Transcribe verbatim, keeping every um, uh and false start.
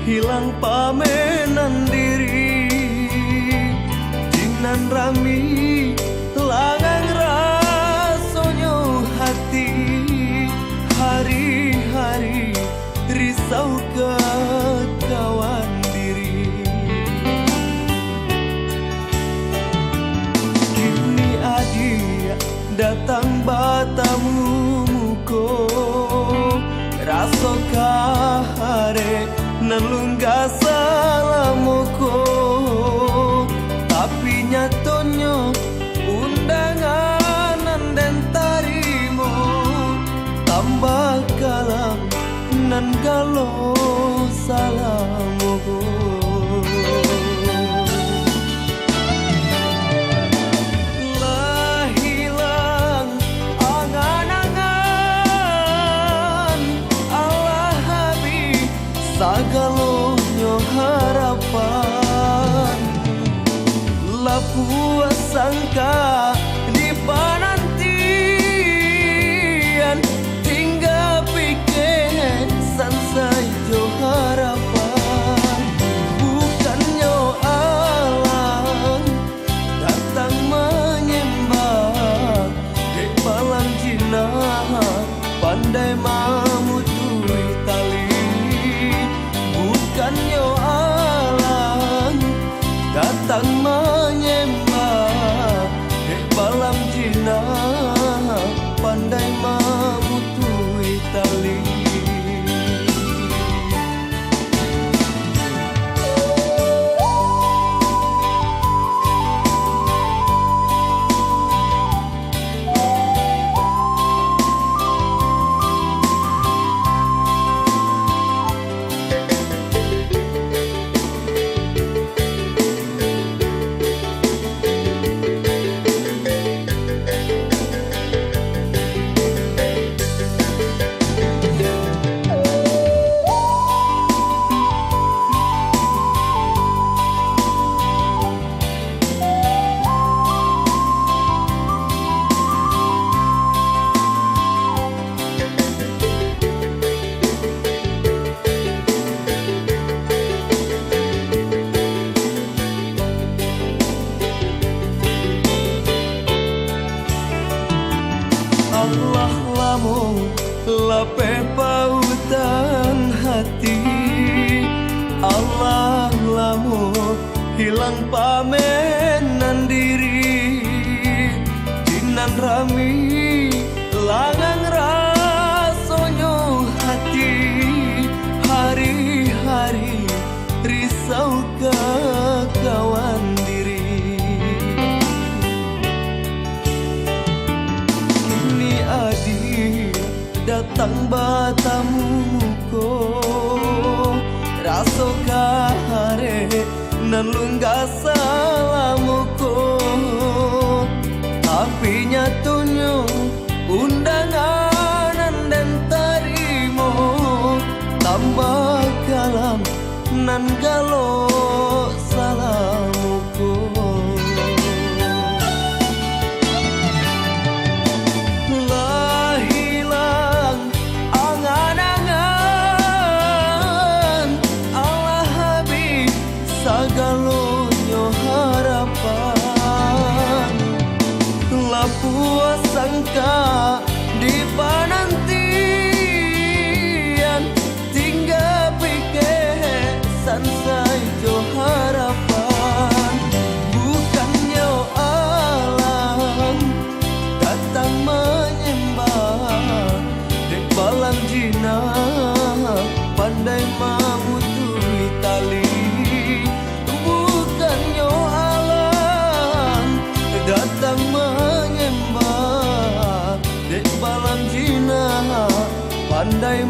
hilang pamenan diri. Jinan rami, langang rasonyo hati, hari-hari risau ka kawan diri. Kini adiak datang batamu muko, raso kaharek nan lunggah salamo ko. Tapi nyatonyo undangan nan den tarimo, tambah kalam nan galo salamo ko. Lah hilang angan-angan, alah habih sagalonyo harapan. Lah puas sangka di panantian, tingga pikeh sansai jo harapan. Bukannyo alang datang manyembah, dek balam jinak pandai mamutuih tali. Bukannyo alang datang manyembah, dek balam jinak pandai mamutuih tali. Alah lamo lapeh pautan hati, alah lamo hilang pamenan diri. Jinan rami, langang rasonyo hati, hari-hari risau ka kawan diri. Kini adiak datang batamu muko, raso kaharek nan lunggah salamo ko. Tapi nyatonyo undangan nan den tarimo, tambah kalam nan galo salamo ko. Lah hilang angan-angan, alah habih sagalonyo harapan. Lah puas sangka di panantian, tingga pikeh sansai jo harapan. Bukannyo alang datang manyembah, dek balam jinak pandai mamutuih tali. Bukannyo alang datang manyembah, dek balam jinak pandai